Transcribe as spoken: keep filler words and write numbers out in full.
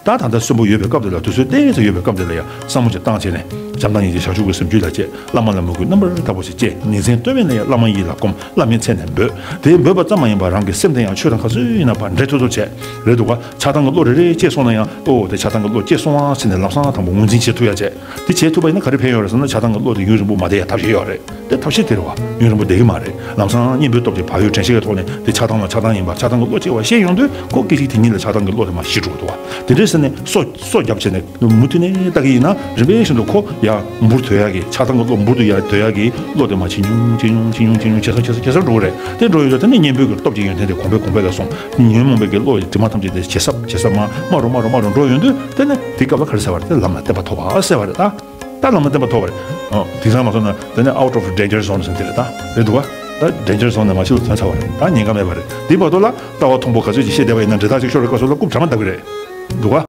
ད་ད་ལྟ་གསོན་པོ་ཡོད་པའི་སྐབས་དེ་ལ། དུས་ཚོད་ཏོག་ཙམ་ཡོད་པའི་སྐབས་དེ་ལ་ཡང་བསམ་བློ་ཅིག་བཏང་བྱས་ནས། བྱམས་དང་སྙིང་རྗེ་བྱང་ཆུབ་ཀྱི་སེམས་རྒྱུད་ལ་བསྐྱེད། བླ་མ་ལ་མོས་གུས་རྣམ་པར་དག་པ་ཞིག་བསྐྱེད། ཉིན་མཚན་ལྟོས་མེད་ན་ཡང་བླ་མ་ཡིད་ལ་སྒོམ། བླ་མའི་མཚན་ནས་འབོད། དེ་འབོད་པ་ཙམ་མ་ཡིན་པར་རང་གི་སེམས་དེ་ཡང་ཆོས་དང་ག་ཚོད་ཡིན་ན་ཕར་འདྲེས་ཐུབ་ཐུབ་བྱས། རེད་འདུག་ག། ཆགས་སྡང་གི་བློ་རེ་རེ་སྐྱེས་སོང་ན་ཡང་། ཨོ་དེ་ཆགས་སྡང་གི་བློ་སྐྱེས་སོང་ཨ་ཟེར་ནས་ལམ་སང་དང་པོ་ངོས་འཛིན་བྱེད་ཐུབ་ཡ་བྱས། དེ་བྱེད་ཐུབ་པ་ཡིན་ན་ག་རེ་ཕན་ཡོད་རེད་ཟེར་ན། ཆགས་སྡང་གི་བློ་དེ་ཡུན་རིང་པོ་མ་བསྡད་ཡ་ཐབས་ཤེས་ཡོད་རེད། དེ་ཐབས་ཤེས་དེ་རེད་བ། ཡུན་རིང་པོ་བསྡད་ཀྱི་མ་རེད། ལམ་སང་གཉེན་པོའི་སྟོབས་ཀྱིས་བག་ཡོད་དྲན་ཤེས་ཀྱི་ཐོག་ནས་དེ་ཆགས་སྡང་ལ་ཆགས་སྡང་ཡིན་པ། ཆགས་སྡང་གི་བློ་སྐྱེ་བ་ཤེས་ཡོང་དུས། ཁོ་སྐད་ཅིག་དེ་ཉིད་ལ་ཆགས་སྡང་གི་བློ་དེ་མར་ཞི་འགྲོ་གི་འདུག་བ། དེ་འདྲས་ཟེར་ནས་སོ་སོ་རྒྱབ་བྱས་ནས་མུ་མཐུད་ནས་ལྟ་གི་ཡིན་ན། རིམ་པས་བཞིན་དུ་ཁོ་ཡར་འབུར་དོད་ཡག་གི། ཆགས་སྡང་གི་བློ་འབུར་དུ་ཡར་དོད་ཡག་གི་བློ་དེ་མར་ཇེ་ཉུང་ཇེ་ཉུང་ཇེ་ཉུང་ཇེ་ཉུང་ཇེ་ཉུང་ཇེ་སར་ཇེ་སར་ཇེ་སར་འགྲོ་གི་རེད། དེ་འགྲོ་ཡོང་དུས། དེ་ནས་གཉེན་པོའི་གི་སྟོབས་ཀྱི་ཡོན་ཏན་དེ་གོང་འཕེལ་གོང་འཕེལ་ལ་སོང་། ཉོན་མོངས་པའི་གི་བློ་ཡི་དྲི་མ་ཐམས་ཅད་དེ་ཇེ་སྲབ་ཇེ་སྲབ་མར་དམའ་རུ་དམའ་རུ་དམའ་རུ་འགྲོ་ཡོང་དུས། དེ་ནས་དེའི་སྐབས་ལ་ག་རེ་ཟེར་བ་རེད། དེ་ལམ་ལ་བརྟན་པ་ཐོབ་པ་ཟེར་བ་རེད་ད། ད་ལམ་ལ་བརྟན་པ་ཐོབ་པ་རེད། ཨོ། དེང་སང་མ་སོང་ན་དེ་ནས་out of danger zone ཟེར་དེ་རེད་ད། རེད་འདུག་ག། ད་danger zone ནས་མར་ཕྱི་ལ་ཐོན་ཚར་བ་རེད། ད་ཉེན་ཁ་མེད་པ་རེད། དེའི་བར་དུ་ལ་ལྟ་བ་མཐོན་པོ་ག་ཚོད་ཅིག་བཤད་བསྡད་པ་ཡིན་ན། འདྲེ་ཐག་ཅིག་ཤོར་བའི་སྐབས་སུ་ལ་རྐུབ་གྲ་མ་འདབ་ཀྱི་རེད། འདུག་ག།